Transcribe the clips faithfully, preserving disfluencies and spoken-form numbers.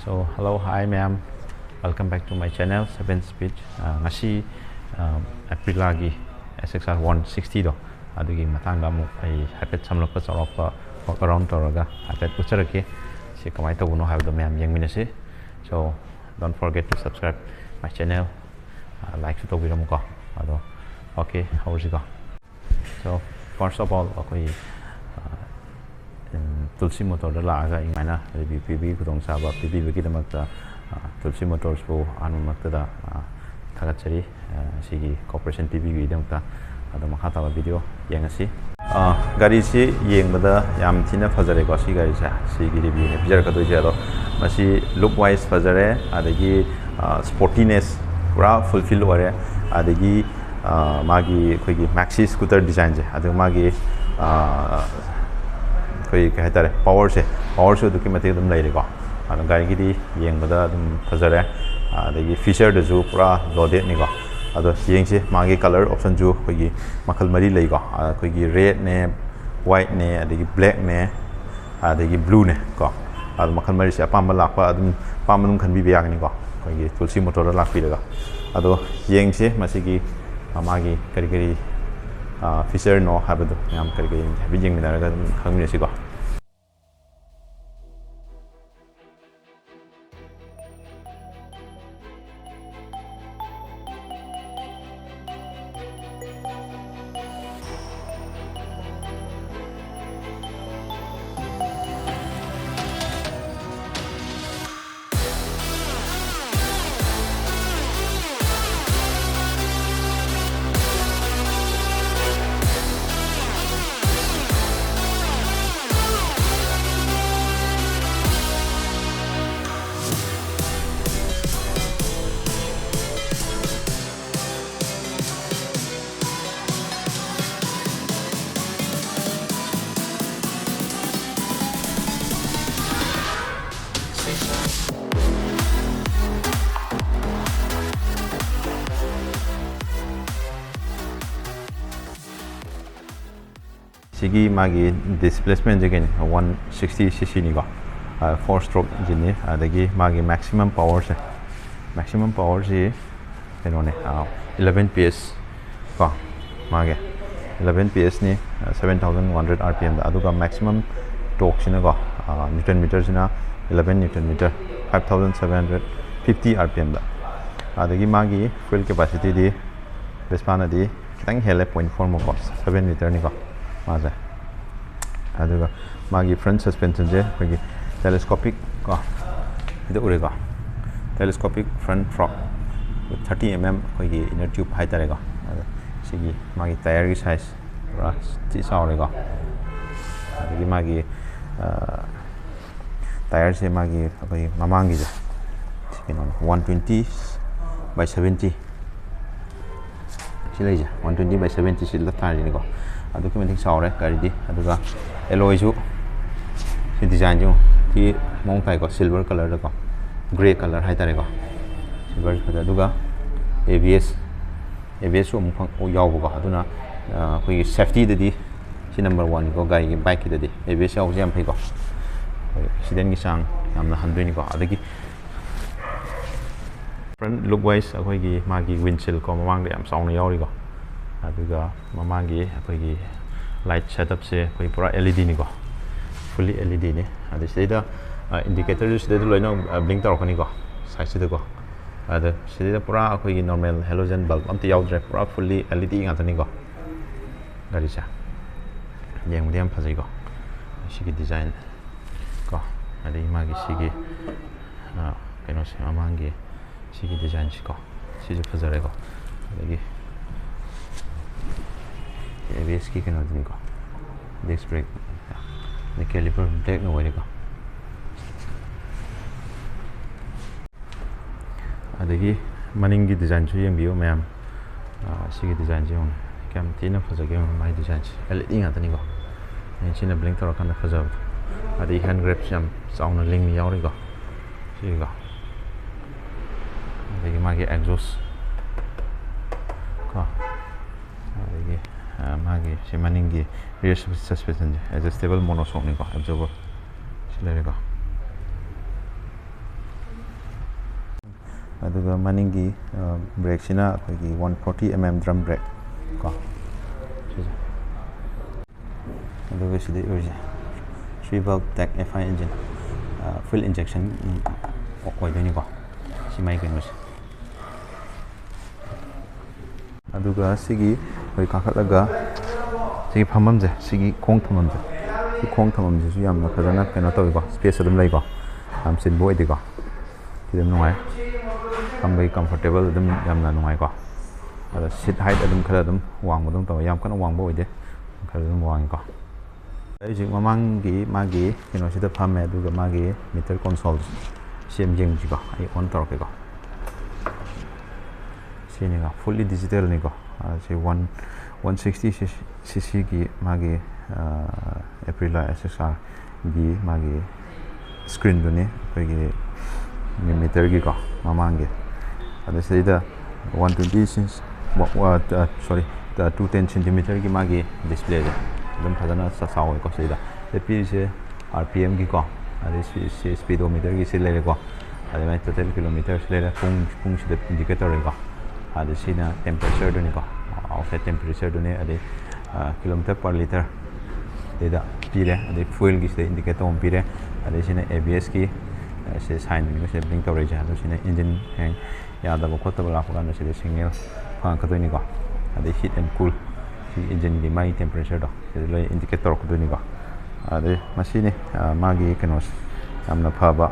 So, hello, hi ꯃꯌꯥꯝ, welcome back to my channel seven Speed. ꯑ, ꯉꯁꯤ ꯑ, Aprilia ꯒꯤ S X R one sixty ꯗꯣ, ꯑꯗꯨꯒꯤ ꯃꯇꯥꯡꯗ ꯑꯃꯨꯛ ꯑꯩ ꯍꯥꯏꯐꯦꯠ ꯁꯝꯂꯞꯄ ꯆꯥꯎꯔꯥꯛꯄ walk around ꯇꯧꯔꯒ ꯍꯥꯏꯐꯦꯠ ꯎꯠꯆꯔꯛꯀꯦ꯫ ꯁꯤ ꯀꯃꯥꯏꯅ ꯇꯧꯕꯅꯣ ꯍꯥꯏꯕꯗꯣ ꯃꯌꯥꯝ ꯌꯦꯡꯃꯤꯟꯅꯁꯤ꯫ So, don't forget to subscribe my channel. ꯑ, like ꯁꯨ ꯇꯧꯕꯤꯔꯝꯃꯨꯀꯣ꯫ ꯑꯗꯣ, okay, ꯍꯧꯔꯁꯤꯀꯣ꯫ So, first of all, ꯑꯩꯈꯣꯏ ꯑ, ꯎꯝ, Tulsi Motor ꯗ ꯂꯥꯛꯑꯒ ꯑꯗꯨꯃꯥꯏꯅ review ꯄꯤꯕꯒꯤ ꯈꯨꯗꯣꯡꯆꯥꯕ ꯄꯤꯕꯤꯕꯒꯤꯗꯃꯛꯇ, ꯑ, Tulsi Motors ꯄꯨ ꯑꯍꯥꯟꯕꯃꯛꯇꯗ, ꯑ, ꯊꯥꯒꯠꯆꯔꯤ, ꯑ, ꯁꯤꯒꯤ cooperation ꯄꯤꯕꯤꯕꯒꯤꯗꯃꯛꯇ꯫ ꯑꯗꯣ, ꯃꯈꯥ ꯇꯥꯕ video ꯌꯦꯡꯉꯁꯤ꯫ ꯑ, ꯒꯥꯔꯤꯁꯤ ꯌꯦꯡꯕꯗ ꯌꯥꯝ ꯊꯤꯅ ꯐꯖꯔꯦꯀꯣ꯫ ꯁꯤ ꯒꯥꯔꯤꯁꯦ, ꯁꯤꯒꯤ review ꯅꯦ ꯄꯤꯖꯔꯛꯀꯗꯣꯏꯁꯦ꯫ ꯑꯗꯣ, ꯃꯁꯤ look wise ꯐꯖꯔꯦ, ꯑꯗꯒꯤ, ꯑ, sportiness ꯄꯨꯔꯥ fulfill ꯑꯣꯏꯔꯦ, ꯑꯗꯒꯤ, ꯑ, ꯃꯥꯒꯤ ꯑꯩꯈꯣꯏꯒꯤ maxi scooter design ꯁꯦ, ꯑꯗꯨꯒ ꯃꯥꯒꯤ, ꯑ, ꯑꯩꯈꯣꯏ ꯀꯩ ꯍꯥꯏꯇꯥꯔꯦ, power ꯁꯦ, power ꯁꯨ ꯑꯗꯨꯛꯀꯤ ꯃꯇꯤꯛ ꯑꯗꯨꯝ ꯂꯩꯔꯦꯀꯣ꯫ ꯑꯗꯣ, ꯒꯥꯔꯤꯒꯤꯗꯤ ꯌꯦꯡꯕꯗ ꯑꯗꯨꯝ ꯐꯖꯔꯦ, ꯑꯗꯒꯤ feature ꯗꯁꯨ ꯄꯨꯔꯥ loaded ꯅꯤꯀꯣ꯫ ꯑꯗꯣ, ꯌꯦꯡꯁꯤ, ꯃꯥꯒꯤ colour option ꯁꯨ ꯑꯩꯈꯣꯏꯒꯤ ꯃꯈꯜ ꯃꯔꯤ ꯂꯩꯀꯣ꯫ ꯑꯩꯈꯣꯏꯒꯤ red ꯅꯦ, white ꯅꯦ, ꯑꯗꯒꯤ black ꯅꯦ, ꯑꯗꯒꯤ blue ꯅꯦ ꯀꯣ꯫ ꯑꯗꯣ, ꯃꯈꯜ ꯃꯔꯤꯁꯦ ꯑꯄꯥꯝꯕ ꯂꯥꯛꯄ ꯑꯗꯨꯝ, ꯑꯄꯥꯝꯕ ꯑꯗꯨꯝ ꯈꯟꯕꯤꯕ ꯌꯥꯒꯅꯤꯀꯣ, ꯑꯩꯈꯣꯏꯒꯤ Tulsi Motor ꯗ ꯂꯥꯛꯄꯤꯔꯒ꯫ ꯑꯗꯣ, ꯌꯦꯡꯁꯦ ꯃꯁꯤꯒꯤ, ꯑ, ꯃꯥꯒꯤ ꯀꯔꯤ ꯀꯔꯤ, ꯑ, feature ꯅꯣ ꯍꯥꯏꯕꯗꯣ, ꯃꯌꯥꯝ ꯀꯔꯤ ꯀꯔꯤ ꯍꯥꯏꯐꯦꯠ ꯌꯦꯡꯃꯤꯟꯅꯔꯒ ꯑꯗꯨꯝ ꯈꯪꯃꯤꯟꯅꯁꯤꯀꯣ꯫ ꯁꯤꯒꯤ ꯃꯥꯒꯤ displacement ꯁꯦ ꯀꯩꯅꯣ, one sixty cc ꯅꯤꯀꯣ꯫ Four stroke ꯏꯟꯖꯤꯟꯅꯤ꯫ ꯑꯗꯒꯤ ꯃꯥꯒꯤ ꯃꯦꯛꯁꯤꯃꯝ ꯄꯋꯔꯁꯦ, ꯃꯦꯛꯁꯤꯃꯝ ꯄꯋꯔꯁꯤ ꯀꯩꯅꯣꯅꯦ, eleven P S ꯀꯣ꯫ ꯃꯥꯒꯤ eleven P S ꯅꯤ, seven thousand one hundred R P M ꯗ꯫ ꯑꯗꯨꯒ ꯃꯦꯛꯁꯤꯃꯝ ꯇꯣꯛꯁꯤꯅꯀꯣ, ꯅ꯭ꯌꯨꯇꯟ ꯃꯤꯇꯔꯁꯤꯅ eleven Newton meter, five thousand seven hundred fifty R P M ꯗ꯫ ꯑꯗꯒꯤ ꯃꯥꯒꯤ ꯐ꯭ꯌꯨꯜ ꯀꯦꯄꯥꯁꯤꯇꯤꯗꯤ ꯚꯦꯁꯄꯥꯅꯗꯤ ꯈꯤꯇꯪ ꯍꯦꯜꯂꯦ, point four ꯃꯨꯛꯀꯣ, seven ꯂꯤꯇꯔꯅꯤꯀꯣ ꯃꯥꯁꯦ꯫ ꯑꯗꯨꯒ ꯃꯥꯒꯤ ꯐ꯭ꯔꯟ ꯁꯁꯄꯦꯟꯁꯟꯁꯦ ꯑꯩꯈꯣꯏꯒꯤ ꯇꯦꯂꯦꯁꯀꯣꯄꯤꯛ ꯀꯣ, ꯁꯤꯗ ꯎꯔꯦꯀꯣ, telescopic front fork, thirty M M ꯑꯩꯈꯣꯏꯒꯤ ꯏꯟꯅꯔ ꯇ꯭ꯌꯨꯕ ꯍꯥꯏꯇꯥꯔꯦꯀꯣ꯫ ꯑꯗ ꯁꯤꯒꯤ ꯃꯥꯒꯤ ꯇꯥꯌꯔꯒꯤ ꯁꯥꯏꯖ ꯄꯨꯔꯥ ꯊꯤ ꯆꯥꯎꯔꯦꯀꯣ꯫ ꯑꯗꯒꯤ ꯃꯥꯒꯤ ꯇꯥꯌꯔꯁꯦ ꯃꯥꯒꯤ ꯑꯩꯈꯣꯏꯒꯤ ꯃꯃꯥꯡꯒꯤꯁꯦ ꯁꯤ ꯀꯩꯅꯣꯅꯤ, one twenty by seventy꯫ ꯁꯤ ꯂꯩꯁꯦ one twenty by seventy ꯁꯤ ꯂꯠ ꯊꯥꯔꯤꯅꯤꯀꯣ꯫ ꯑꯗꯨꯛꯀꯤ ꯃꯇꯤꯛ ꯆꯥꯎꯔꯦ ꯒꯥꯔꯤꯗꯤ꯫ ꯑꯗꯨꯒ ꯑꯦꯂꯣꯏꯁꯨ ꯁꯤ ꯗꯤꯖꯥꯏꯟꯁꯦ ꯌꯦꯡꯉꯨ, ꯊꯤ ꯃꯑꯣꯡ ꯇꯥꯏꯀꯣ, ꯁꯤꯜꯚꯔ ꯀꯂꯔꯗꯀꯣ, ꯒ꯭ꯔꯦ ꯀꯂꯔ ꯍꯥꯏꯇꯥꯔꯦꯀꯣ꯫ ꯁꯤꯜꯚꯔꯁꯨ ꯐꯖꯩ꯫ ꯑꯗꯨꯒ A B S, A B S ꯁꯨ ꯑꯃꯨꯛ ꯐꯪ-, ꯌꯥꯎꯕꯀꯣ꯫ ꯑꯗꯨꯅ ꯑ, ꯑꯩꯈꯣꯏꯒꯤ ꯁꯦꯐꯇꯤꯗꯗꯤ ꯁꯤ ꯅꯝꯕꯔ ꯋꯥꯟꯅꯤꯀꯣ, ꯒꯥꯔꯤꯒꯤ, ꯕꯥꯏꯛꯀꯤꯗꯗꯤ A B S ꯌꯥꯎꯕꯁꯦ ꯌꯥꯝ ꯐꯩꯀꯣ꯫ ꯑꯩꯈꯣꯏ ꯑꯦꯛꯁꯤꯗꯦꯟꯒꯤ ꯆꯥꯡ ꯌꯥꯝꯅ ꯍꯟꯗꯣꯏꯅꯤꯀꯣ꯫ ꯑꯗꯒꯤ ꯐ꯭ꯔꯟ ꯂꯨꯛ ꯋꯥꯏꯁ ꯑꯩꯈꯣꯏꯒꯤ ꯃꯥꯒꯤ ꯋꯤꯟꯁꯤꯜ ꯀꯣ, ꯃꯃꯥꯡꯗ ꯌꯥꯝ ꯆꯥꯎꯅ ꯌꯥꯎꯔꯤꯀꯣ꯫ ꯑꯗꯨꯒ ꯃꯃꯥꯡꯒꯤ ꯑꯩꯈꯣꯏꯒꯤ ꯂꯥꯏꯠ ꯁꯦꯠꯑꯞꯁꯦ ꯑꯩꯈꯣꯏ ꯄꯨꯔꯥ L E D ꯅꯤꯀꯣ, ꯐꯨꯜꯂꯤ L E D ꯅꯤ꯫ ꯑꯗ ꯁꯤꯗꯩꯗ ꯏꯟꯗꯤꯀꯦꯇꯔꯁꯨ ꯁꯤꯗꯩꯗ ꯂꯣꯏꯅ ꯕ꯭ꯂꯤꯡ ꯇꯧꯔꯛꯀꯅꯤꯀꯣ, ꯁꯥꯏꯠꯁꯤꯗꯀꯣ꯫ ꯑꯗ ꯁꯤꯗꯩꯗ ꯄꯨꯔꯥ ꯑꯩꯈꯣꯏꯒꯤ ꯅꯣꯔꯃꯦꯜ ꯍꯦꯂꯣꯖꯦꯟ ꯕꯜꯕ ꯑꯝꯇ ꯌꯥꯎꯗ꯭ꯔꯦ, ꯄꯨꯔꯥ ꯐꯨꯜꯂꯤ L E D ꯉꯥꯛꯇꯅꯤꯀꯣ ꯒꯥꯔꯤꯁꯦ꯫ ꯌꯦꯡꯕꯗ ꯌꯥꯝ ꯐꯖꯩꯀꯣ, ꯁꯤꯒꯤ ꯗꯤꯖꯥꯏꯟ ꯀꯣ꯫ ꯑꯗꯒꯤ ꯃꯥꯒꯤ ꯁꯤꯒꯤ, ꯑ, ꯀꯩꯅꯣꯁꯦ, ꯃꯃꯥꯡꯒꯤ ꯁꯤꯒꯤ ꯗꯤꯖꯥꯏꯟꯁꯤ ꯀꯣ, ꯁꯤꯁꯨ ꯐꯖꯔꯦꯀꯣ꯫ ꯑꯗꯒꯤ A B S ꯀꯤ ꯀꯩꯅꯣꯗꯨꯅꯤꯀꯣ, ꯗꯤꯁ ꯕ꯭ꯔꯦꯛ, ꯑꯗꯩ ꯀꯦꯂꯤꯄꯔ ꯕ꯭ꯂꯦꯛꯅ ꯑꯣꯏꯔꯦꯀꯣ꯫ ꯑꯗꯒꯤ ꯃꯅꯤꯡꯒꯤ ꯗꯤꯖꯥꯏꯟꯁꯨ ꯌꯦꯡꯕꯤꯌꯨ ꯃꯌꯥꯝ꯫ ꯑ, ꯁꯤꯒꯤ ꯗꯤꯖꯥꯏꯟꯁꯦ ꯌꯦꯡꯉꯨ, ꯀꯌꯥꯝ ꯊꯤꯅ ꯐꯖꯒꯦ ꯌꯦꯡꯉꯨ, ꯃꯥꯒꯤ ꯗꯤꯖꯥꯏꯟꯁꯦ L E D ꯉꯥꯛꯇꯅꯤꯀꯣ꯫ ꯑꯩꯅ ꯁꯤꯅ ꯕ꯭ꯂꯤꯡ ꯇꯧꯔꯀꯥꯟꯗ ꯐꯖꯕꯗꯣ꯫ ꯑꯗꯩ ꯍꯦꯟ ꯒ꯭ꯔꯦꯞꯁ ꯌꯥꯝ ꯆꯥꯎꯅ ꯂꯤꯡ ꯌꯥꯎꯔꯤꯀꯣ, ꯁꯤꯒ꯫ ꯑꯗꯒꯤ ꯃꯥꯒꯤ ꯑꯦꯛꯖꯣꯁ ꯀꯣ, ꯑꯗꯒꯤ, ꯑ, ꯃꯥꯒꯤ ꯁꯤ ꯃꯅꯤꯡꯒꯤ ꯔꯤꯌꯔ ꯁꯁꯄꯦꯟꯁꯟꯁꯦ ꯑꯦꯗꯖꯁꯇꯦꯕꯜ ꯃꯣꯅꯣꯁꯣꯛꯅꯤꯀꯣ, ꯑꯦꯕꯖꯣꯔꯕꯔ ꯁꯤ ꯂꯩꯔꯦꯀꯣ꯫ ꯑꯗꯨꯒ ꯃꯅꯤꯡꯒꯤ ꯕ꯭ꯔꯦꯛꯁꯤꯅ ꯑꯩꯈꯣꯏꯒꯤ one forty M M drum break ꯀꯣ, ꯁꯤꯁꯦ꯫ ꯑꯗꯨꯒ ꯁꯤꯗ ꯑꯣꯏꯔꯤꯁꯦ ꯊ꯭ꯔꯤ ꯕꯜꯕ ꯇꯦꯛ ꯑꯦꯐ ꯑꯥꯏ ꯏꯟꯖꯤꯟ, ꯐ꯭ꯌꯨꯜ ꯏꯟꯖꯦꯛꯁꯟ ꯑꯣꯏꯗꯣꯏꯅꯤꯀꯣ, ꯁꯤ ꯃꯥꯏ ꯀꯩꯅꯣꯁꯦ꯫ ꯑꯗꯨꯒ ꯁꯤꯒꯤ ꯑꯩꯈꯣꯏ ꯀꯥꯈꯠꯂꯒ ꯁꯤꯒꯤ ꯐꯝꯐꯝꯁꯦ, ꯁꯤꯒꯤ ꯈꯣꯡ ꯊꯝꯐꯝꯁꯦ, ꯁꯤ ꯈꯣꯡ ꯊꯝꯐꯝꯁꯤꯁꯨ ꯌꯥꯝꯅ ꯐꯖꯅ ꯀꯩꯅꯣ ꯇꯧꯋꯤꯀꯣ, ꯁ꯭ꯄꯦꯁ ꯑꯗꯨꯝ ꯂꯩꯀꯣ, ꯌꯥꯝ ꯆꯤꯟꯕ ꯑꯣꯏꯗꯦꯀꯣ꯫ ꯁꯤ ꯑꯗꯨꯝ ꯅꯨꯡꯉꯥꯏ꯫ ꯐꯝꯕꯒꯤ ꯀꯝꯐꯣꯔꯇꯦꯕꯜ ꯑꯗꯨꯝ ꯌꯥꯝꯅ ꯅꯨꯡꯉꯥꯏꯀꯣ꯫ ꯑꯗꯣ ꯁꯤꯠ ꯍꯥꯏꯠ ꯑꯗꯨꯝ ꯈꯔ ꯑꯗꯨꯝ ꯋꯥꯡꯕ ꯑꯗꯨꯝ ꯇꯧꯋꯦ, ꯌꯥꯝ ꯀꯟꯅ ꯋꯥꯡꯕ ꯑꯣꯏꯗꯦ, ꯈꯔ ꯑꯗꯨꯝ ꯋꯥꯡꯉꯤꯀꯣ꯫ ꯍꯧꯖꯤꯛ ꯃꯃꯥꯡꯒꯤ ꯃꯥꯒꯤ ꯀꯩꯅꯣꯁꯤꯗ ꯐꯝꯃꯦ, ꯑꯗꯨꯒ ꯃꯥꯒꯤ ꯃꯤꯇꯔ ꯀꯣꯟꯁꯣꯜ ꯁꯤ ꯑꯃ ꯌꯦꯡꯁꯤꯀꯣ, ꯑꯩ ꯑꯣꯟ ꯇꯧꯔꯛꯀꯦꯀꯣ꯫ ꯁꯤꯅꯤꯀꯣ, ꯐꯨꯜꯂꯤ ꯗꯤꯖꯤꯇꯦꯜꯅꯤꯀꯣ꯫ ꯑ, ꯁꯤ ꯋꯥꯟ, ꯋꯥꯟ ꯁꯤꯛꯁꯇꯤ ꯁꯤ ꯁꯤꯒꯤ ꯃꯥꯒꯤ, ꯑ, ꯑꯦꯄ꯭ꯔꯤꯂꯥ ꯑꯦꯁ ꯑꯦꯁ ꯑꯥꯔꯒꯤ ꯃꯥꯒꯤ ꯁ꯭ꯀ꯭ꯔꯤꯟꯗꯨꯅꯤ, ꯑꯩꯈꯣꯏꯒꯤ ꯃꯤꯇꯔꯒꯤꯀꯣ, ꯃꯃꯥꯡꯒꯤ꯫ ꯑꯗ ꯁꯤꯗꯩꯗ ꯋꯥꯟ ꯇ꯭ꯋꯦꯟꯇꯤ ꯁꯣꯔꯤ, ꯇꯨ ꯇꯦꯟ ꯁꯦꯟꯇꯤꯃꯤꯇꯔꯒꯤ ꯃꯥꯒꯤ ꯗꯤꯁꯄ꯭ꯂꯦꯁꯦ ꯑꯗꯨꯝ ꯐꯖꯅ ꯆ-, ꯆꯥꯎꯋꯦꯀꯣ꯫ ꯁꯤꯗ ꯄꯤꯔꯤꯁꯦ ꯑꯥꯔ ꯄꯤ ꯑꯦꯝꯒꯤꯀꯣ, ꯑꯗꯩ ꯁꯤ, ꯁꯤ ꯁ꯭ꯄꯤꯗꯣꯃꯤꯇꯔꯒꯤ ꯁꯤ ꯂꯩꯔꯦꯀꯣ, ꯑꯗꯨꯃꯥꯏꯅ ꯇꯣꯇꯦꯜ ꯀꯤꯂꯣꯃꯤꯇꯔꯁꯤ ꯂꯩꯔꯦ, ꯄꯨꯡ, ꯄꯨꯡꯁꯤꯗ ꯏꯟꯗꯤꯀꯦꯠ ꯇꯧꯔꯦꯀꯣ꯫ ꯑꯗ ꯁꯤꯅ ꯇꯦꯝꯄꯔꯦꯆꯔꯗꯨꯅꯤꯀꯣ, ꯑꯥꯎꯠꯁꯥꯏꯠ ꯇꯦꯝꯄꯔꯦꯆꯔꯗꯨꯅꯤ, ꯑꯗꯩ, ꯑ, ꯀꯤꯂꯣꯃꯤꯇꯔ ꯄꯔ ꯂꯤꯇꯔ ꯁꯤꯗ ꯄꯤꯔꯦ, ꯑꯗꯩ ꯐ꯭ꯌꯨꯑꯦꯜꯒꯤ ꯁꯤꯗ ꯏꯟꯗꯤꯀꯦꯠ ꯇꯧꯕ ꯑꯃ ꯄꯤꯔꯦ, ꯑꯗꯩ ꯁꯤꯅ ꯑꯦ ꯕꯤ ꯑꯦꯁꯀꯤ, ꯑ, ꯁꯤ ꯁꯥꯏꯟꯗꯨꯅꯤꯀꯣ, ꯁꯤꯗ ꯕ꯭ꯂꯤꯡ ꯇꯧꯔꯛꯏꯁꯦ꯫ ꯑꯗꯣ ꯁꯤꯅ ꯏꯟꯖꯤꯟ ꯍꯦꯡ ꯌꯥꯗꯕ ꯈꯣꯠꯇꯕ ꯂꯥꯛꯄ ꯀꯥꯟꯗ ꯁꯤꯗ ꯁꯤꯒꯅꯦꯜ ꯐꯪꯉꯛꯀꯗꯣꯏꯅꯤꯀꯣ꯫ ꯑꯗꯩ ꯍꯤꯠ ꯑꯦꯟ ꯀꯨꯜ, ꯁꯤ ꯏꯟꯖꯤꯟꯒꯤ ꯃꯥꯒꯤ ꯇꯦꯝꯄꯔꯦꯆꯔꯗꯣ ꯁꯤꯗ ꯂꯣꯏ ꯏꯟꯗꯤꯀꯦꯠ ꯇꯧꯔꯛꯀꯗꯣꯏꯅꯤꯀꯣ꯫ ꯑꯗꯩ ꯃꯁꯤꯅꯤ, ꯑ, ꯃꯥꯒꯤ ꯀꯩꯅꯣꯁꯦ, ꯌꯥꯝꯅ ꯐꯕ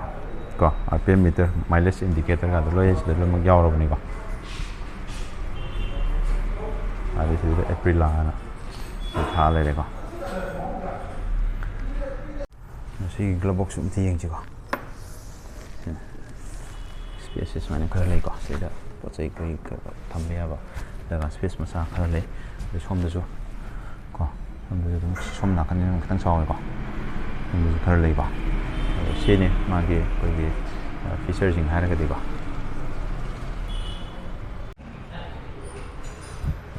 ꯀꯣ, ꯑꯥꯔ ꯄꯤ ꯑꯦꯝ ꯃꯤꯇꯔ, ꯃꯥꯏꯂꯦꯖ ꯏꯟꯗꯤꯀꯦꯇꯔꯒꯗꯣ ꯂꯣꯏ ꯁꯤꯗ ꯂꯣꯏꯅꯃꯛ ꯌꯥꯎꯔꯕꯅꯤꯀꯣ꯫ ꯑꯗꯩ ꯁꯤꯗ ꯑꯦꯄ꯭ꯔꯤꯂꯥ ꯍꯥꯏꯅ ꯊꯥ ꯂꯩꯔꯦꯀꯣ꯫ ꯃꯁꯤꯒꯤ ꯒ꯭ꯂꯣꯞ ꯕꯣꯛꯁ ꯑꯝꯇ ꯌꯦꯡꯁꯤꯀꯣ꯫ ꯁ꯭ꯄꯦꯁꯁꯦ ꯁꯨꯃꯥꯏꯅ ꯈꯔ ꯂꯩꯀꯣ꯫ ꯁꯤꯗ ꯄꯣꯠ ꯆꯩ ꯀꯔꯤ ꯀꯔꯥ ꯊꯝꯕ ꯌꯥꯕ ꯖꯒꯥ, ꯁ꯭ꯄꯦꯁ ꯃꯆꯥ ꯈꯔ ꯂꯩ꯫ ꯑꯗꯨ ꯁꯣꯝꯗꯁꯨ ꯀꯣ, ꯁꯣꯝꯗꯁꯨ ꯑꯗꯨꯝ, ꯁꯣꯝ ꯅꯥꯀꯟꯗ ꯑꯗꯨꯝ ꯈꯤꯇꯪ ꯆꯥꯎꯋꯦꯀꯣ꯫ ꯁꯣꯝꯗꯁꯨ ꯈꯔ ꯂꯩꯀꯣ꯫ ꯑꯗꯣ ꯁꯤꯅꯤ ꯃꯥꯒꯤ ꯑꯩꯈꯣꯏꯒꯤ, ꯑ, ꯐꯤꯆꯔꯁꯤꯡ ꯍꯥꯏꯔꯒꯗꯤꯀꯣ꯫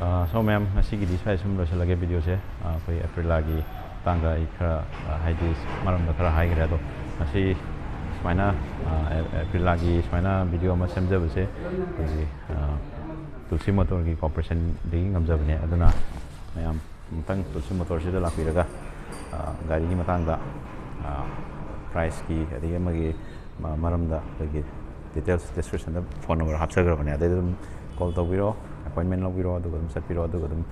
ꯑ, so ꯃꯌꯥꯝ, ꯉꯁꯤꯒꯤꯗꯤ ꯁ꯭ꯋꯥꯏ ꯁꯨꯝ ꯂꯣꯏꯁꯤꯜꯂꯒꯦ ꯚꯤꯗꯤꯑꯣꯁꯦ꯫ ꯑ, ꯑꯩꯈꯣꯏ ꯑꯦꯄ꯭ꯔꯤꯂꯥꯒꯤ ꯃꯇꯥꯡꯗ ꯑꯩ ꯈꯔ, ꯑ, ꯍꯥꯏꯗꯤ ꯃꯔꯝꯗ ꯈꯔ ꯍꯥꯏꯈ꯭ꯔꯦ꯫ ꯑꯗꯣ ꯉꯁꯤ ꯁꯨꯃꯥꯏꯅ ꯑꯦꯄ꯭ꯔꯤꯂꯥꯒꯤ ꯁꯨꯃꯥꯏꯅ ꯚꯤꯗꯤꯑꯣ ꯑꯃ ꯁꯦꯝꯖꯕꯁꯦ ꯑꯩꯈꯣꯏꯒꯤ ꯇꯨꯜꯁꯤ ꯃꯣꯇꯣꯔꯒꯤ ꯀꯣꯔꯄꯣꯔꯦꯁꯟꯗꯒꯤ ꯉꯝꯖꯕꯅꯦ꯫ ꯑꯗꯨꯅ ꯃꯌꯥꯝ ꯑꯃꯨꯛꯇꯪ ꯇꯨꯜꯁꯤ ꯃꯣꯇꯣꯔꯁꯤꯗ ꯂꯥꯛꯄꯤꯔꯒ ꯒꯥꯔꯤꯒꯤ ꯃꯇꯥꯡꯗ, ꯄ꯭ꯔꯥꯏꯁꯀꯤ ꯑꯗꯒꯤ ꯑꯃꯒꯤ ꯃꯔꯝꯗ ꯑꯩꯈꯣꯏꯒꯤ ꯗꯤꯇꯦꯜꯁ ꯗꯤꯁꯀ꯭ꯔꯤꯞꯁꯟꯗ ꯐꯣꯟ ꯅꯝꯕꯔ ꯍꯥꯞꯆꯈ꯭ꯔꯕꯅꯦ꯫ ꯑꯗꯩꯗ ꯑꯗꯨꯝ ꯀꯣꯜ ꯇꯧꯕꯤꯔꯣ, ꯑꯦꯄꯣꯏꯟꯃꯦꯟ ꯂꯧꯕꯤꯔꯣ, ꯑꯗꯨꯒ ꯑꯗꯨꯝ ꯆꯠꯄꯤꯔꯣ꯫ ꯑꯗꯨꯒ ꯑꯗꯨꯝ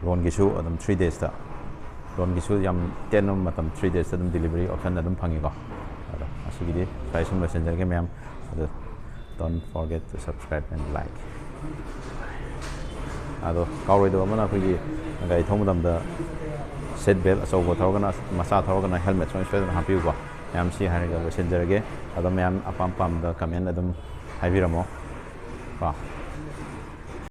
ꯂꯣꯟꯒꯤꯁꯨ ꯑꯗꯨꯝ ꯊ꯭ꯔꯤ ꯗꯦꯖꯇ, ꯂꯣꯟꯒꯤꯁꯨ ꯌꯥꯝ ꯇꯦꯟꯕ ꯃꯇꯝ, ꯊ꯭ꯔꯤ ꯗꯦꯖꯇ ꯑꯗꯨꯝ ꯗꯤꯂꯤꯚꯔꯤ ꯑꯣꯞꯁꯟ ꯑꯗꯨꯝ ꯐꯪꯉꯤꯀꯣ꯫ ꯑꯗꯣ ꯉꯁꯤꯒꯤꯗꯤ ꯁ꯭ꯋꯥꯏ ꯁꯨꯝ ꯂꯣꯏꯁꯤꯟꯖꯔꯒꯦ ꯃꯌꯥꯝ꯫ ꯑꯗꯣ don't forget to subscribe and like꯫ ꯑꯗꯣ ꯀꯥꯎꯔꯣꯏꯗꯕ ꯑꯃꯅ, ꯑꯩꯈꯣꯏꯒꯤ ꯒꯥꯔꯤ ꯊꯧꯕ ꯃꯇꯝꯗ ꯁꯤꯠ ꯕꯦꯜ, ꯑꯆꯧꯕ ꯊꯧꯔꯒꯅ, ꯃꯆꯥ ꯊꯧꯔꯒꯅ ꯍꯦꯜꯃꯦꯠ ꯁꯨꯡꯁꯣꯏ ꯁꯣꯏꯗꯅ ꯍꯥꯞꯄꯤꯌꯨꯀꯣ꯫ ꯃꯌꯥꯝ ꯁꯤ ꯍꯥꯏꯔꯒ ꯂꯣꯏꯁꯤꯟꯖꯔꯒꯦ꯫ ꯑꯗꯣ ꯃꯌꯥꯝ ꯑꯄꯥꯝ ꯄꯥꯝꯗ ꯀꯃꯦꯟ ꯑꯗꯨꯝ ꯍꯥꯏꯕꯤꯔꯝꯃꯣ ꯀꯣ꯫